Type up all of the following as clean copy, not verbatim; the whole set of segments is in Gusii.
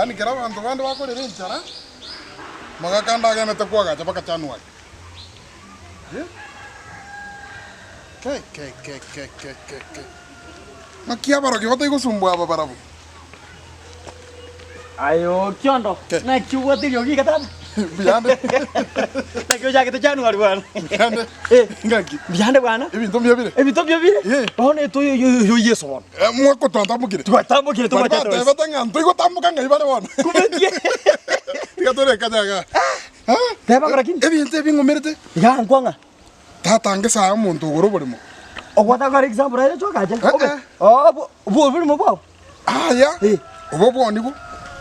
Yaani kera abanto bande bakorera enchara, mogaka ande agenete koagacha mpaka January. Eh? Ke ke ke ke ke ke ke. Ng'aki abarogi batari gosumbua aba barabwo? Aye Okiondo, Ke. naki obwate eriogi iga tata? Mbuyande. Naki ochagete January bwana? Mbuyande. Eh. Ng'aki? Mbuyande bwana. Ebinto mbuya bire? Ebinto mbuya bire? Eh. Bono etoyo yo Yeso bono. Eh, mwaka twatambokire. Twatambokire Bari tobachete wese. batebete ng'a ntoigotamboka ng'ai bare bono. Kumetie. Tiga tore kanyaga. Ah, Teba kora kini. Ebinto ebi ng'umerete. Iga nkwang'a. Tata ngesae omonto ogore oboremo. Ogwata kore example aye chokache. Eh, Obe. eh. Oh, bo oboremo bwao. Aya, Eh. obo bwonigwe,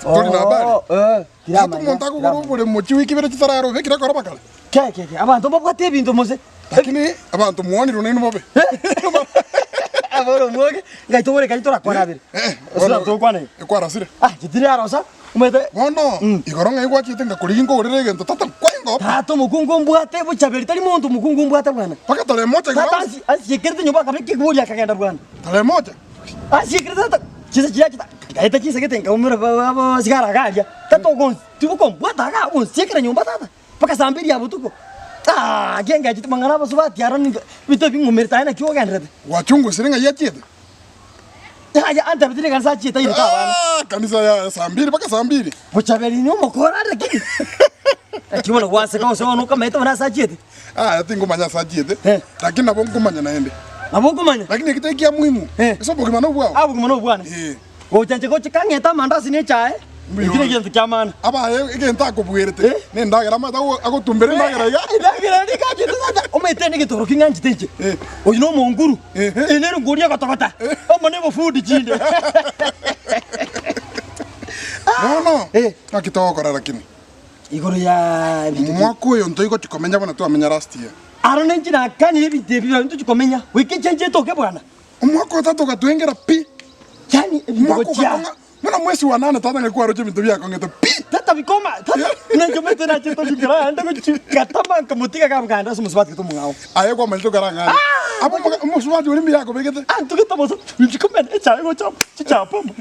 tori na habari. Oh, eh, Tata tiramanya, omonto akogora tiramanya. oboremo chiwiki ibere chitarara obekire akoro bakare. Ke, ke, ke, abanto mbabwate ebinto mose. Lakini abanto mwanirwe nainwe bobe. Aboro omwoge, ngai tobore kai torakwana abere. Eh, Ase bono- tokwana iga. Ekwarasire. Ah, titiri arosa, omanyete Bono, Mm. igoro ng'ai gwachete ngakorigia nkogorere egento tata kwaingo. tata omokungu ombwate bochaberi tari monto omokungu ombwate bwana. Mpaka tarehe moja igoro. Tata ansi ansiekerete nyomba akabeka ekebori akagenda bwana. Tarehe moja. Asiekire tata, chinsa chiria chita, ngaeta chinsa gete nkaumera ba- ba- sigara iga aria, tata ogonsi tigokombwata iga gonsiekera nyomba tata, mpaka saa mbiri ya botuko, aah ekiagera ngachete mang'ana abasubati aro ninka ebinto ebi ng'umerete aye naki ogenderete. Gwachungusire ng'ai achiete? Yaya antebetie niga nse achiete airete abana. Ah, kanisa ya saa mbiri mpaka saa mbiri. Bochaberi ni omokora are lakini. Naki bono gwaseka gose bono okamanyete bono ase achiete. Aya tingomanya ase achiete, Eh. lakini nabo nkomanya naende. Nabo okomanya. Lakini eki tari kia muhimu, Eh. ase obogima nobwao. Ah, obogima nobwane. Eh. Gocha inche gocha kang'ete amandasi ne echae, Mbuya ekio ore. negento kia maana. Abaye egento akobuerete, Eh. na endagera amaete ago- agotumbera endagera iga. Endagera eria igachete tata, omanyete negetoro ki ng'anchete inche. Eh. Oyio na omonguru, Ehe. eye nere ngori egotogota, amo na ebufundi chinde. Bono, Eh. naki togokora lakini? Igoro ya ebinto ki? Omwaka oyo ntoigochi komenya buna twamenya last year. Aro ninche nakanire ebinto ebi biaye ntochi komenya, goika echenche etoke bwana. Omwaka oyo tata ogatwengera pi. Yaani ebinto Omwaka gochia. ogakong'a buna mwesi wa nane tata ng'aki kwaroche ebinto biakong'ete pi. Tata bikoma, tata buna inche omanyete nachete gochikera aande gochi gatama nkamotiga iga abwo ase omosubati gete omong'ao. Aye kwamanyete okarang'ana. Abwo omoga omosubati oria mbuya akobegete. Antugete bosa, inche komena echae gocha chichapo amo,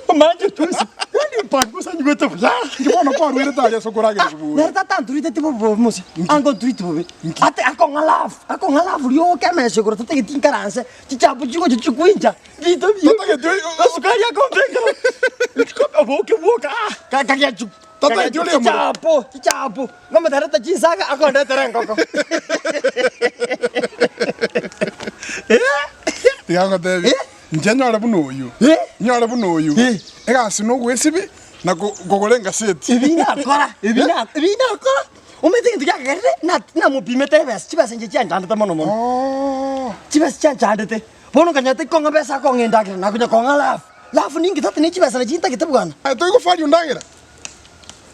omanje twesi, yaani mpangusa nyigwete buya. Inki bono kwarwerete aria ase okorageria bobe? Nere tata anturiteti bobe bobe mose, ango nturiti bobe. Ate akong'a love, akong'a love rioka emesa igoro tatageti nkaranse, chichapo chigocha chikwincha, binto ebiya, Tatageti oi- o- esukari akombekera, oboke bwoka ah, ka- kagechu, Tatageti oria omoro. chichapo, chichapo, ngomoterete chinsaga akondetera engoko. Tiga ngotebie, Eh? inche nyore buna oyio, Eh? nyore buna oyio, Eh. egasi na ogwesibi na ko- kogora engaseti. Ebi nakora, ebi na- ebi nakora, omanyete egento kiagerire, na- namopimete ebesa, chibesa inche chianchandete mono mono. Oh. Chibesa chianchandete, bono nkanyora kong'a ebesa akong'a endagera, nakonya kong'a love. Love ninki tata ne chibesa nachi ntagete bwana. Aye toigofari ondagera?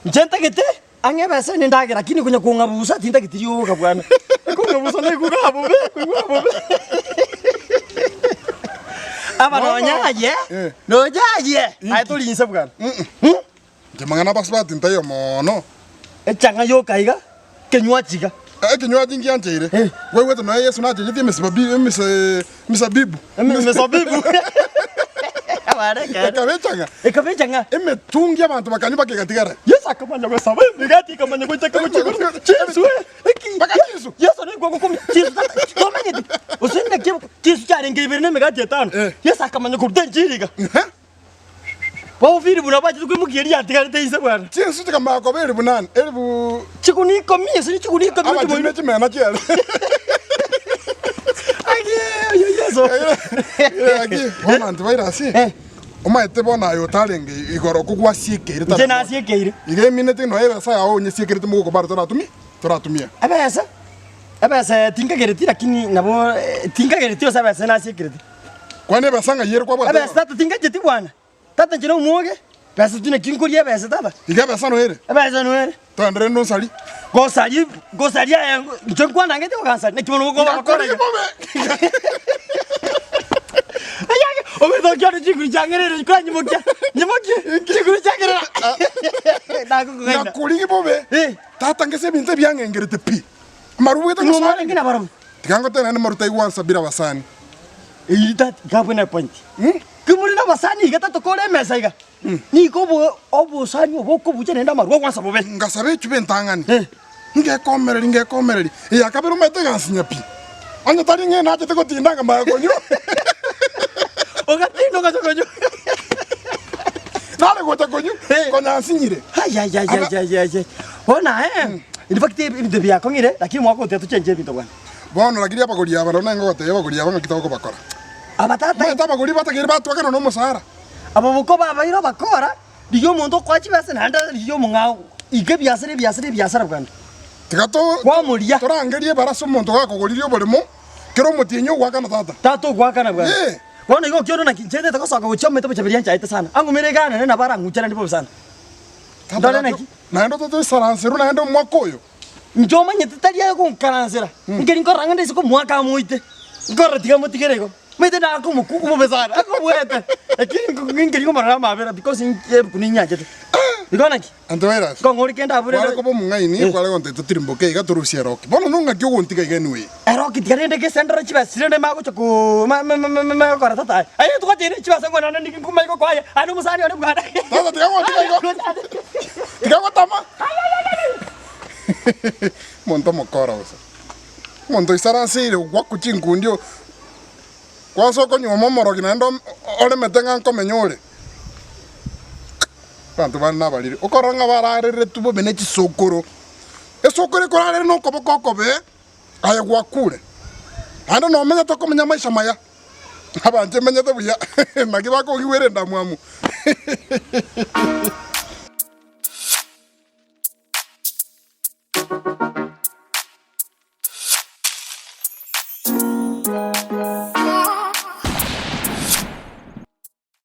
Inche ntagete ang'e ebesa ene endagera lakini konya kong'a busa tintageti rioka bwana. Kong'a busa naigure bobe, koigwa bobe. Aba Bono. nonya aye, Eh. nonya aye, aye tori inse bwana. Inche mang'ana abasubati ntaiyo mono. Echang'a yoka iga, kenywachi iga. Ekenywachi ngiancheire. Eh. Kwaigwete nonya Yeso nachengetie emesibabi emise emisabibu. Emesabibu. Abare ekero. Ekaba echang'a. Ekaba echang'a. Emetungi abanto bakanywa bakegatigara. Yeso akamanya gosaba emegati ekamanya gochaka gochia igoro. Chinsu eh, eki. Mpaka chinsu. Yeso nigo agokumia chinsu tata tomanyeti gose naki chinsu chiarenge ibere na emegati etano. Eh. Yeso akamanya koruta enchiri iga. Ehe. Baofiri buna bachete koimokia eria yatigarete inse bwana. Chinsu chikamanya koba elifu nane, elifu Chigunia ikomi, ase ne chigunia ikomi abachiri ochimoire. ne chimena chiare. Aki, oyo Yeso. Aki, bono antivirus, Eh. omanyete bono aye otarenge igoro okwo gwasiekeire Inche tara. nasiekeire. Iga emineti nonya ebesa yao onyesiekerete mogoko baro toratumie, toratumia. Ebesa, ebesa tinkagereti lakini nabo eh, tinkagereti ase ebesa nasiekerete. Kwana ebesa ng'ai ere kwabwate Ebesa tata tingacheti bwana. Tata inche nomwoge, besa tindi naki nkoria ebesa tata. Iga ebesa noere. Ebesa noere. Toenderere nosari. Gosari, gosari aye inche nkwanangete gogansari naki bono gokoba gokora Ngakora iga. bobe. Ayage, obetokia ore chinguru chiang'erere koranyimokia, nyimokie, chinguru chiang'erera. Nakokong'aina. Ngakorigi bobe. Eh. Tata ngese ebinto ebiang'engerete pi. Amarubo gete Ng'o ngosare. mwarenge nabarabwo? Tiga ngotebe naende maru taigwansa bila abasani. Eyio tati, gabwe ne point. Hmm? Ki more nabasani iga tatokore emesa iga. Nigo obo obosani obo okobucha naende amarwa gwansa bobe. Ngasaba echuba entang'ani, Eh. ngekomereri ngekomereri, eya kabere omanyete egansinya pi. Onye tari ng'a nachete gotinda nkamanya konywa. Ogatinda ogacha konywa. Nare gocha konywa, Eh. konya nsinyire. Ayayayayayayay. Bono aye, in fact ebinto biakong'ire lakini mwagotiga tochenche ebinto bwana. Bono lakini abagori aba nabo naye ngogotebia abagori aba ng'aki togokobakora. Aba tata Omanyete abagori batakeire batwakana na omosara. Aba boko babaire abakora, rigia omonto okoa chibesa naende rigia omong'ao. Ika ebiasara ebiasara ebiasara bwango. Tiga to Kwamoria. torangerie ebarasa omonto gakogoririe oboremo, kera omotienyi ogoakana tata. Tata ogoakana bwango. Ee. Bono igo okiore naki inche ntete gosoka gochia omanyete bochaberi anchaete sana. Ang'umere iga nere nabo arang'uchere ndi bobe sana. Tata Ndore gaki naki? naende ototoisaranserwa naende omwaka oyo. Inche omanyete tari aye gonkaransera, nkeri nkorora ng'a ndise komoaka amoite, nkorora tiga motigere igo. Omanyete nakomokuku bobe sana, akobwete, lakini nkeri nkomorora amabera because ebuku ninyanchete. Igo naki? Antivirus. Nkong'ori kende abwo Kware rende koba omong'aini, kware gontebia totirimboke iga torusie eroki. Bono nong'aki ogontiga iga anyway. Eroki tiga rende gesendera chibesa rende magocha ko ma- ma- ma- ma- magokora tata aye. Aye twacheire chibesa ng'o naende ndiki nkomanye gokoa aye, aye nomosani one bwana. Tata tiga gontiga igo. Tiga gotama. Omonto omokora bosa. Omonto oisaranseire ogwaku chinkundi o kwansa okonyuoma omorogi naende om- oremete ng'a nkomenya ore. Abanto bande nabariri, okorora ng'a barareretwe bobe ne chisokoro. Esokoro ekorarere na okoboko okobe, aye gwakure. Naende nomenyete okomenya amaisha maya, abanche menyete buya, naki bakogigwera endamwamu.